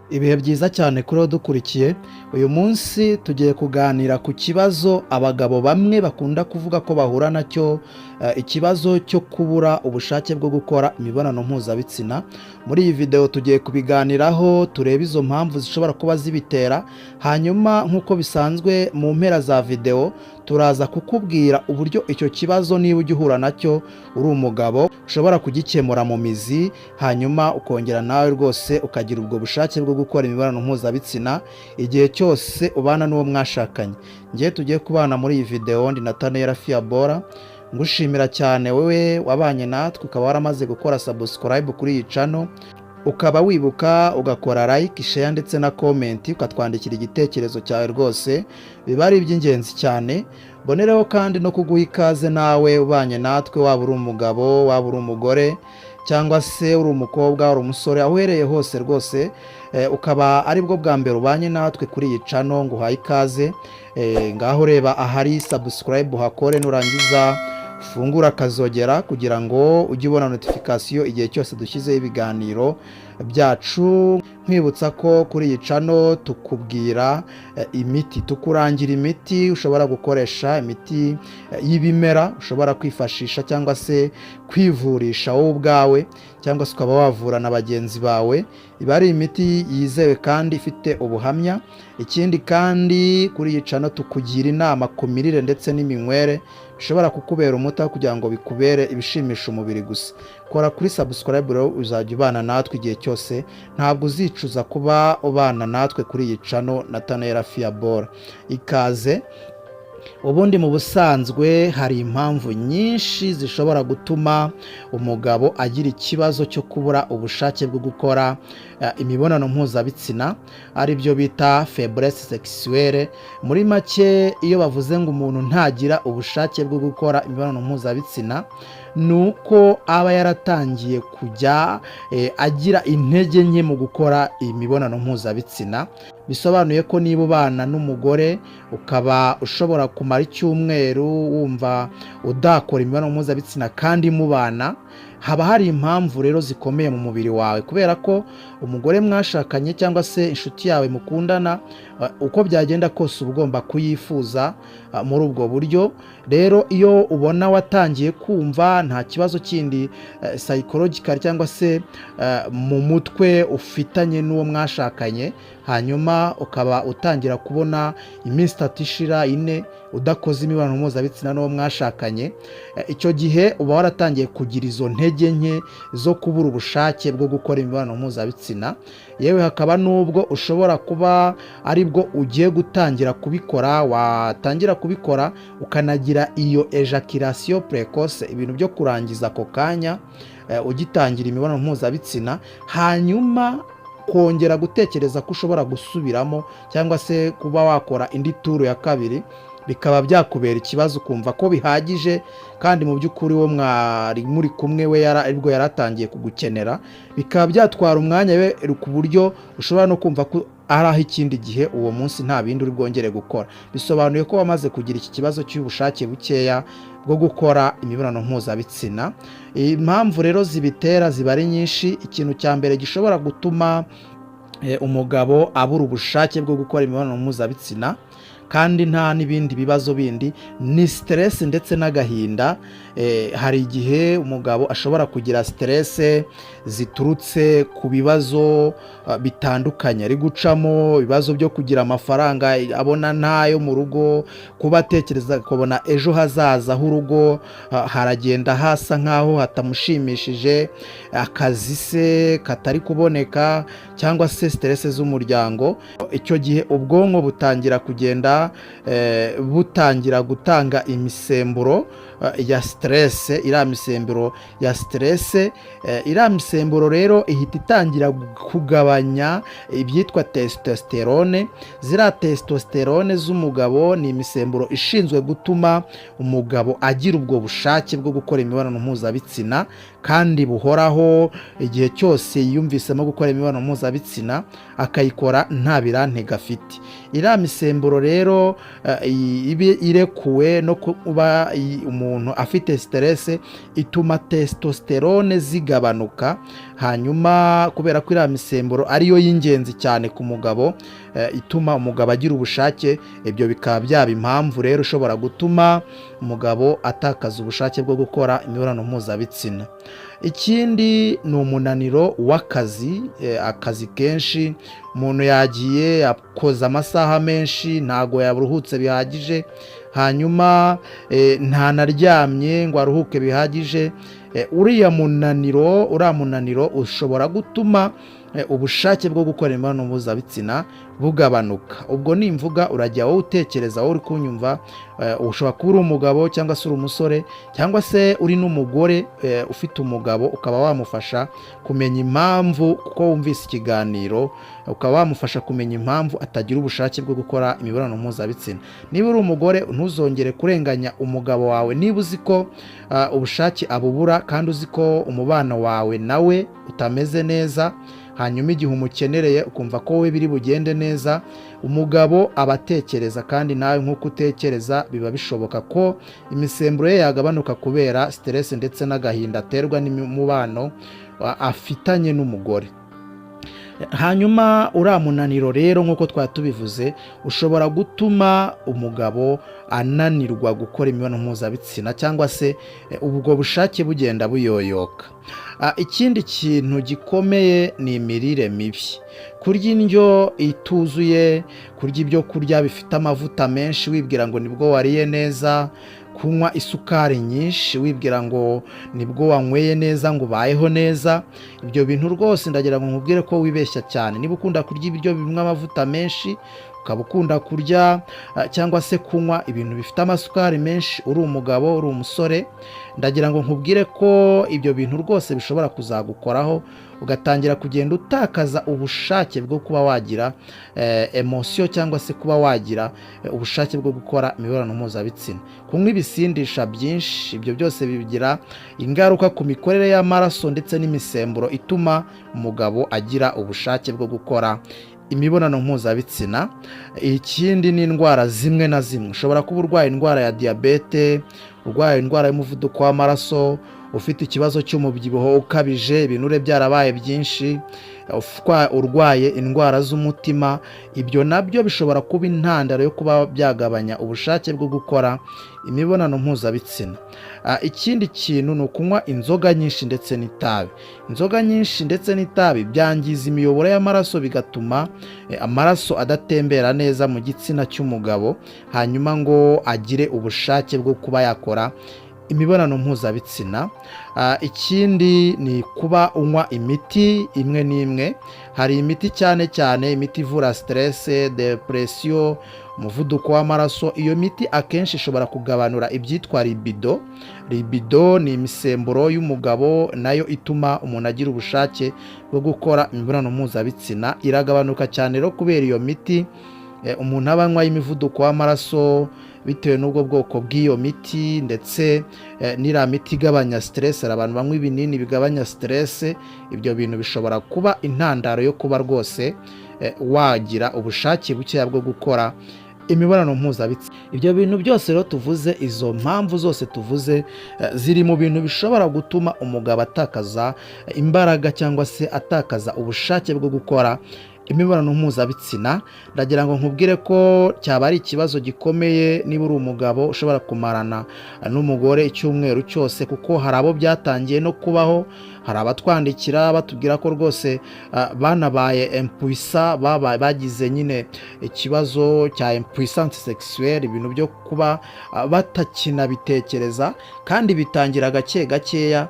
Ibihe byiza cyane kuri dukurikiye. Uyu munsi tugiye kuganira ku kibazo abagabo bamwe bakunda kuvuga ko bahura nacyo, ikibazo cyo kubura ubushake bwo gukora imibonano mpuzabitsina. Muri iyi videwo tugiye kubiganiraho, turebe izo mpamvu zishobora kuba zibitera. Hanyuma nk'uko bisanzwe, mu mpera za videwo turaza kukubwira uburyo icyo kibazo, niba ujya uhura nacyo uri umugabo, ushobora kugikemura mu mizi, hanyuma ukongera nawe rwose ukagira ubwo bushake bwo gukora imibonano mpuzabitsina igihe cyose ubana n'uwo mwashakanye. Ngiye tugiye kubana muri iyi videwo, ndi Natanera Fiabora. Ngushimira cyane wowe wabanye natwe, ukaba waramaze gukora subscribe kuri iyi channel, ukaba wibuka ugakora like, share ndetse na comment, ukatwandikira igitekerezo cyawe. Rwose biba ari iby'ingenzi cyane. Mbonereho kandi no kuguha ikaze nawe ubanye natwe, waba uri umugabo, waba uri umugore, cyangwa se uri umukobwa, uri umusore, aho uhereye hose rwose, ukaba aribwo bwa mbere ubanye natwe kuri iyi channel, nguhaye ikaze. Ngaho reba ahari subscribe uhakore, nurangiza ufungure akazogera kugira ngo ujye ubona notification igihe cyose dushyizeho ibiganiro byacu. Nkwibutsa ko kuri iyi channel tukubwira imiti, tukurangira imiti ushobora gukoresha, imiti y'ibimera ushobora kwifashisha cyangwa se kwivurisha wowe ubwawe, cyangwa se ukaba wavura na bagenzi bawe. Iba ari imiti yizewe kandi ifite ubuhamya. Ikindi kandi, kuri iyi channel tukugira inama ku mirire ndetse n'iminywere bishobora kukubera umuti kugira ngo bikubere ibishimisha umubiri gusa. Kora kuri subscribe rero, uzajya ubana natwe igihe cyose, ntabwo uzicuza kuba ubana natwe kuri iyi channel Natanera Fiabora. Ikaze. Ubundi mu busanzwe hari impamvu nyinshi zishobora gutuma umugabo agira ikibazo cyo kubura ubushake bwo gukora imibonano mpuzabitsina, ari byo bita faiblesse sexuelle. Muri make, iyo bavuze ngo umuntu ntagira ubushake bwo gukora imibonano mpuzabitsina, ni uko aba yaratangiye kujya agira intege nke mu gukora imibonano mpuzabitsina. Bisobanuye ko niba ubana n'umugore, ukaba ushobora kumara icyumweru wumva udakora imibonano mpuzabitsina kandi mubana, haba hari impamvu rero zikomeye mu mubiri wawe, kubera ko umugore mwashakanye cyangwa se inshuti yawe mukundana, uko byagenda kose uba ugomba kuyifuza muri ubwo buryo. Rero iyo ubona watangiye kumva nta kibazo kindi psychological cyangwa se mu mutwe ufitanye n'uwo mwashakanye, hanyuma ukaba utangira kubona iminsi 3 ishira, 4 udakoze imibonano mpuzabitsina n'uwo mwashakanye, icyo gihe uba waratangiye kugira izo ntege nke zo kubura ubushake bwo gukora imibonano mpuzabitsina. Yewe, hakaba n'ubwo ushobora kuba aribwo ugiye gutangira kubikora, watangira kubikora ukanagira iyo éjaculation précoce, ibintu byo kurangiza ako kanya ugitangira imibonano mpuzabitsina, hanyuma kongera gutekereza ko ushobora gusubiramo cyangwa se kuba wakora indi tour ya kabiri bikaba byakubera ikibazo, ukumva ko bihagije, kandi mu by'ukuri wo mwari muri kumwe we aribwo yaratangiye kugukenera, bikaba byatwara umwanya we, ku buryo ushobora no kumva ko ari aho ikindi gihe uwo munsi nta bindi uri bwongere gukora. Bisobanuye ko wamaze kugira iki kibazo cy'ubushake bukeya bwo gukora imibonano mpuzabitsina. Impamvu rero zibitera ziba ari nyinshi. Ikintu cya mbere gishobora gutuma umugabo abura ubushake bwo gukora imibonano mpuzabitsina kandi nta n'ibindi bibazo bindi ni stress ndetse n'agahinda. Hari igihe umugabo ashobora kugira stress ziturutse ku bibazo bitandukanye ari gucamo, ibibazo byo kugira amafaranga abona ntayo mu rugo, kuba atekereza kubona ejo hazaza h'urugo haragenda hasa nk'aho hatamushimishije, akazi se katari kuboneka, cyangwa se stress z'umuryango. Icyo gihe ubwonko butangira kugenda butangira gutanga imisemburo ya stress. Iriya misemburo ya stress, iriya misemburo rero ihita itangira kugabanya ibyitwa testostérone. Ziriya testostérone z'umugabo ni imisemburo ishinzwe gutuma umugabo agira ubwo bushake bwo gukora imibonano mpuzabitsina kandi buhoraho, igihe cyose yiyumvisemo gukora imibonano mpuzabitsina akayikora nta birantega afite. Iriya misemburo rero iba irekuwe no kuba umuntu afite stress, ituma testostérone zigabanuka, hanyuma Hanyuma kubera ko iriya misemburo ariyo y'ingenzi cyane ku mugabo, ituma umugabo agira ubushake, ibyo bikaba byaba impamvu rero ishobora gutuma umugabo atakaza ubushake bwo gukora imibonano mpuzabitsina. Ikindi ni umunaniro w'akazi, akazi kenshi, umuntu yagiye akoza amasaha menshi, ntago yaruhutse bihagije, hanyuma ntanaryamye ngo aruhuke bihagije. Uriya munaniro ushobora gutuma ubushake bwo gukora imibonano mpuzabitsina bugabanuka. Ubwo nimvuga urajya wowe utekereza, wowe uri kunyumva, ushobora kuba uri umugabo cyangwa se uri umusore cyangwa se uri n'umugore ufite umugabo, ukaba wamufasha kumenya impamvu, kuko wumvise ikiganiro, ukaba wamufasha kumenya impamvu atagira ubushake bwo gukora imibonano mpuzabitsina. Niba uri umugore, ntuzongere kurenganya umugabo wawe. Niba uzi ko ubushake abubura kandi uzi ko umubano wawe nawe utameze neza, hanyuma igihe umukenereye ukumva ko wowe biri bugende neza, umugabo aba atekereza kandi nawe nk'uko utekereza, biba bishoboka ko imisemburo ye yagabanuka kubera stress ndetse n'agahinda aterwa n'umubano afitanye n'umugore. Hanyuma uriya munaniro rero, nk'uko twari tubivuze, ushobora gutuma umugabo ananirwa gukora imibonano mpuzabitsina cyangwa se ubwo bushake bugenda buyoyoka. Ikindi kintu gikomeye ni imirire mibi, kurya indyo ituzuye, kurya ibyo kurya bifite amavuta menshi wibwira ngo nibwo wariye neza, kunywa isukari nyinshi wibwira ngo nibwo wanyweye neza, ngo ubayeho neza. Ibyo bintu rwose ndagira ngo nkubwire ko wibeshya cyane. Niba ukunda kurya ibiryo birimo amavuta menshi, ukaba ukunda kurya cyangwa se kunywa ibintu bifite amasukari menshi, uri umugabo, uri umusore, ndagira ngo nkubwire ko ibyo bintu rwose bishobora kuzagukoraho, ugatangira kugenda utakaza ubushake bwo kuba wagira émotion cyangwa se kuba wagira ubushake bwo gukora imibonano mpuzabitsina. Kunywa ibisindisha byinshi, ibyo byose bigira ingaruka ku mikorere y'amaraso ndetse n'imisemburo ituma umugabo agira ubushake bwo gukora imibonano mpuzabitsina. Ikindi ni indwara zimwe na zimwe. Ushobora kuba urwaye indwara ya diyabete, urwaye indwara y'umuvuduko w'amaraso, ufite ikibazo cy'umubyibuho ukabije, ibinure byarabaye byinshi, urwaye indwara z'umutima, ibyo nabyo bishobora kuba intandaro yo kuba byagabanya ubushake bwo gukora imibonano mpuzabitsina. Ikindi kintu ni ukunywa inzoga nyinshi ndetse n'itabi. Inzoga nyinshi ndetse n'itabi byangiza imiyoboro y'amaraso, bigatuma amaraso adatembera neza mu gitsina cy'umugabo, hanyuma ngo agire ubushake bwo kuba yakora imibonano mpuzabitsina. Ikindi ni kuba unywa imiti imwe n'imwe. Hari imiti, cyane cyane imiti ivura stress, dépression, umuvuduko w'amaraso. Iyo miti akenshi ishobora kugabanura ibyitwa libido. Libido ni imisemburo y'umugabo nayo ituma umuntu agira ubushake bwo gukora imibonano mpuzabitsina. Iragabanuka cyane rero kubera iyo miti umuntu aba anywa y'imivuduko w'amaraso, bitewe n'ubwo bwoko bw'iyo miti ndetse n'iriya miti igabanya stress. Hari abantu banywa ibinini bigabanya stress. Ibyo bintu bishobora kuba intandaro yo kuba rwose wagira ubushake bukeya bwo gukora imibonano mpuzabitsina. Ibyo bintu byose rero tuvuze, izo mpamvu zose tuvuze, ziri mu bintu bishobora gutuma umugabo atakaza imbaraga cyangwa se atakaza ubushake bwo gukora imibonano mpuzabitsina. Ndagira ngo nkubwire ko cyaba ari ikibazo gikomeye niba uri umugabo ushobora kumarana n'umugore icyumweru cyose, kuko hari abo byatangiye no kubaho. Hari abatwandikira batubwira ko rwose banabaye impuissants, bagize nyine ikibazo cya impuissance sexuelle, ibintu byo kuba batakinabitekereza, kandi bitangira gake gakeya,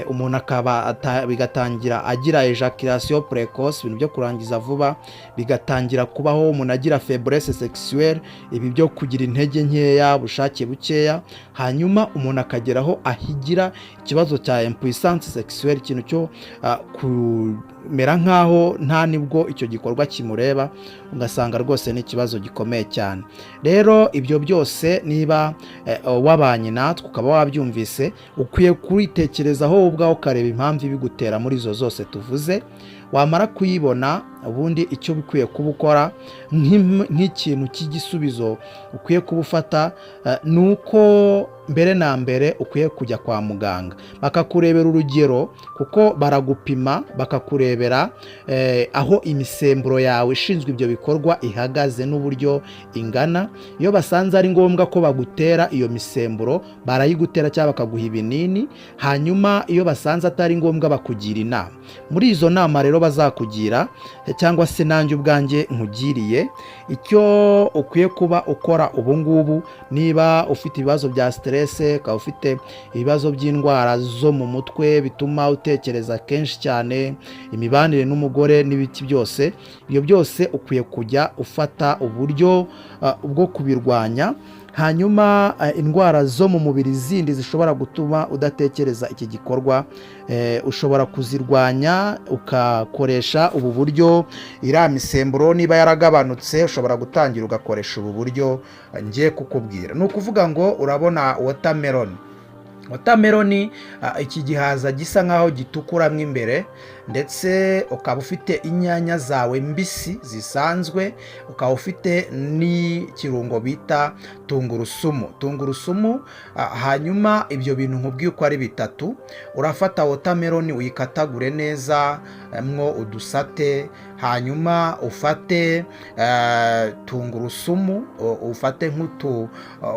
umuntu akaba bigatangira agira éjaculation précoce, ibintu byo kurangiza vuba bigatangira kubaho, umuntu agira faiblesse sexuelle, ibi byo kugira intege nkeya, ubushake bukeya, hanyuma umuntu akageraho ahigira ikibazo cya impuissance sexuelle, ikintu cyo kumera nk'aho nta nibwo icyo gikorwa kimureba, ugasanga rwose ni ikibazo gikomeye cyane. Rero ibyo byose, niba wabanye natwe ukaba wabyumvise, ukwiye kubitekerezaho wowe ubwawe, ukareba impamvu ibigutera muri izo zose tuvuze. Wamara kuyibona Ubundi icyo bikwiye kuba ukora nk'ikintu cy'igisubizo ukwiye kuba ufata, ni uko mbere na mbere ukwiye kujya kwa muganga bakakurebera urugero, kuko baragupima bakakurebera aho imisemburo yawe ishinzwe ibyo bikorwa ihagaze n'uburyo ingana. Iyo basanze ari ngombwa ko bagutera iyo misemburo, barayigutera cyangwa bakaguha ibinini. Hanyuma iyo basanze atari ngombwa, bakugira inama. Muri izo nama rero bazakugira, cyangwa se nanjye ubwanjye nkugiriye, icyo ukwiye kuba ukora ubu ngubu, niba ufite ibibazo bya stress, ukaba ufite ibibazo by'indwara zo mu mutwe bituma utekereza kenshi cyane, imibanire n'umugore n'ibiki byose, ibyo byose ukwiye kujya ufata uburyo bwo kubirwanya. Hanyuma indwara zo mu mubiri zindi zishobora gutuma udatekereza iki gikorwa, ushobora kuzirwanya ugakoresha ubu buryo. Iriya misemburo niba yaragabanutse, ushobora gutangira ugakoresha ubu buryo ngiye kukubwira. Ni ukuvuga ngo urabona watermelon, watermelon, iki gihaza gisa nkaho gitukuramo imbere, ndetse ukaba ufite inyanya zawe mbisi zisanzwe, ukaba ufite n'ikirungo bita tungurusumu. Tungurusumu, hanyuma ibyo bintu nkubwiye uko ari bitatu, urafata watermelon uyikatagure neza mwo udusate, hanyuma ufate tungurusumu, ufate nk'utu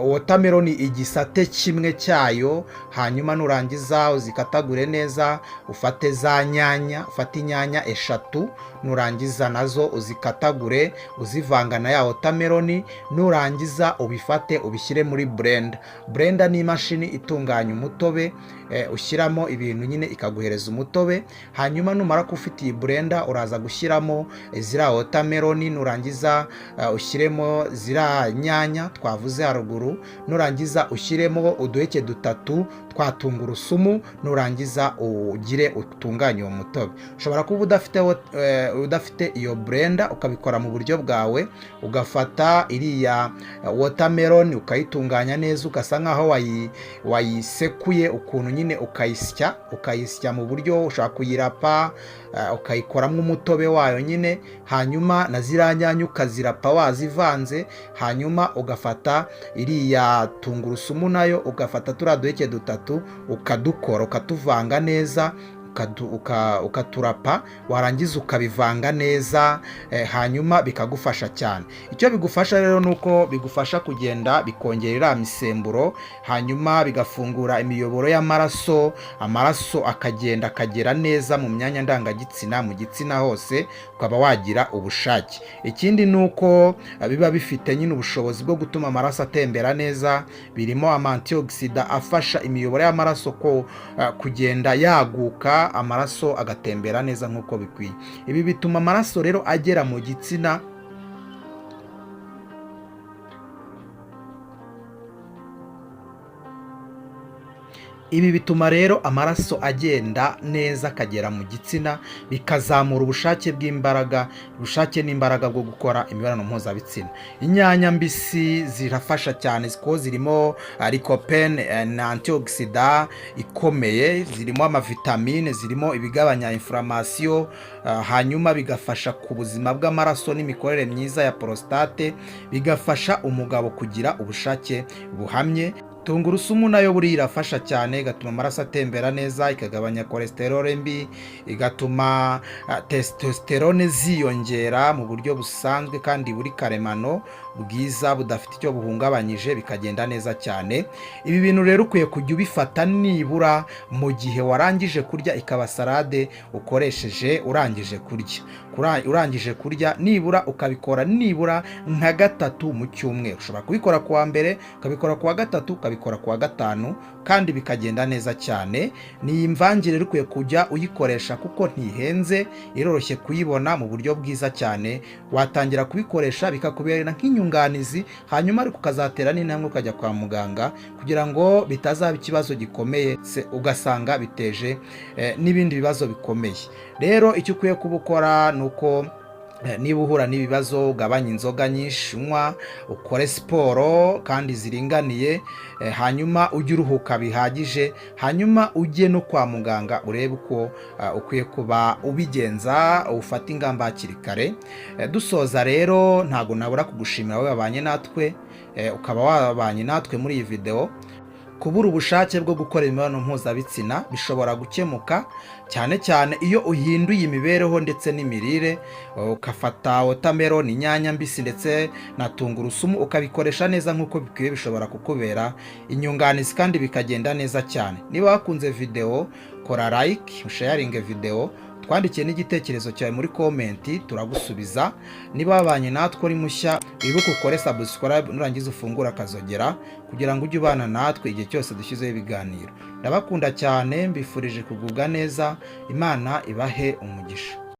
watermelon igisate kimwe cyayo, hanyuma nurangiza uzikatagure neza, ufate za nyanya, ufate inyanya eshatu, nurangiza nazo uzikatagure uzivanga na ya watermelon, nurangiza ubifate ubishyire muri blender. Blender ni imashini itunganya umutobe, ushyiramo ibintu nyine ikaguhereza umutobe. Hanyuma numara kuba ufite iyi blender, uraza gushyiramo ziriya watermelon, nurangiza ushyiremo ziriya nyanya twavuze haruguru, nurangiza ushyiremo uduheke dutatu twa tungurusumu, nurangiza ugire utunganye uwo mutobe. Ushobora kuba udafite iyo blender, ukabikora mu buryo bwawe, ugafata iriya watermelon ukayitunganya neza, ugasa nkaho wayisekuye ukuntu nyine, ukayisya mu buryo ushobora kuyirapa, ukayikoramo umutobe wayo nyine, hanyuma na ziriya nyanya ukazirapa wazivanze, hanyuma ugafata iriya tungurusumu nayo, ugafata turiya duheke dutatu ukadukora, ukatuvanga neza, ukaturapa, warangiza ukabivanga neza, hanyuma bikagufasha cyane. Icyo bigufasha rero ni uko bigufasha kugenda bikongera iriya misemburo, hanyuma bigafungura imiyoboro y'amaraso, amaraso akagenda akagera neza mu myanya ndangagitsina, mu gitsina hose, ukaba wagira ubushake. Ikindi ni uko biba bifite nyine ubushobozi bwo gutuma amaraso atembera neza. Birimo ama antioxidant afasha imiyoboro y'amaraso ko kugenda yaguka, amaraso agatembera neza nk'uko bikwiye. Ibi bituma amaraso rero agera mu gitsina. Ibi bituma rero amaraso agenda neza akagera mu gitsina, bikazamura ubushake bw'imbaraga, ubushake n'imbaraga bwo gukora imibonano mpuzabitsina. Inyanya mbisi zirafasha cyane kuko zirimo lycopene na antioxidant ikomeye, zirimo amavitamine, zirimo ibigabanya inflammation, hanyuma bigafasha ku buzima bw'amaraso n'imikorere myiza ya prostate, bigafasha umugabo kugira ubushake buhamye. Tungurusumu nayo buriya irafasha cyane, igatuma amaraso atembera neza, ikagabanya cholesterol mbi, igatuma testosterone ziyongera mu buryo busanzwe kandi buri karemano, bwiza, budafite icyo buhungabanyije, bikagenda neza cyane. Ibi bintu rero ukwiye kujya ubifata nibura mu gihe warangije kurya, ikaba salade ukoresheje urangije kurya. Urangije kurya nibura ukabikora nibura nka gatatu mu cyumweru. Ushobora kubikora ku wa mbere, ukabikora ku wa gatatu, ukabikora ku wa gatanu, kandi bikagenda neza cyane. Ni imvangire rero ukwiye kujya uyikoresha kuko ntihenze, iroroshye kuyibona mu buryo bwiza cyane. Watangira kubikoresha bikakubera nk'inyunganizi, hanyuma ariko ukazatera n'intambwe ukajya kwa muganga kugira ngo bitazaba ikibazo gikomeye, ugasanga biteje n'ibindi bibazo bikomeye. Rero icyo ukwiye kuba ukora ni uko Niba uhura n'ibibazo, ugabanya inzoga nyinshi unywa, ukore siporo kandi ziringaniye, hanyuma ujye uruhuka bihagije, hanyuma ujye no kwa muganga urebe uko ukwiye kuba ubigenza, ufate ingamba hakiri kare. Dusoza rero, ntabwo nabura kugushimira wowe wabanye natwe, ukaba wabanye natwe muri iyi videwo. Kubura ubushake bwo gukora imibonano mpuzabitsina bishobora gukemuka, cyane cyane iyo uhinduye imibereho ndetse n'imirire, ugafata watermelon, inyanya mbisi ndetse na tungurusumu, ukabikoresha neza nk'uko bikwiye, bishobora kukubera inyunganizi kandi bikagenda neza cyane. Niba wakunze videwo, kora like, usharinge videwo, twandikiye n'igitekerezo cyawe muri comment, turagusubiza. Niba wabanye natwe uri mushya, wibuke ukore subscribe, nurangiza ufungure akazogera kugira ngo ujye ubana natwe igihe cyose dushyizeho ibiganiro. Ndabakunda cyane, mbifurije kugubwa neza. Imana ibahe umugisha.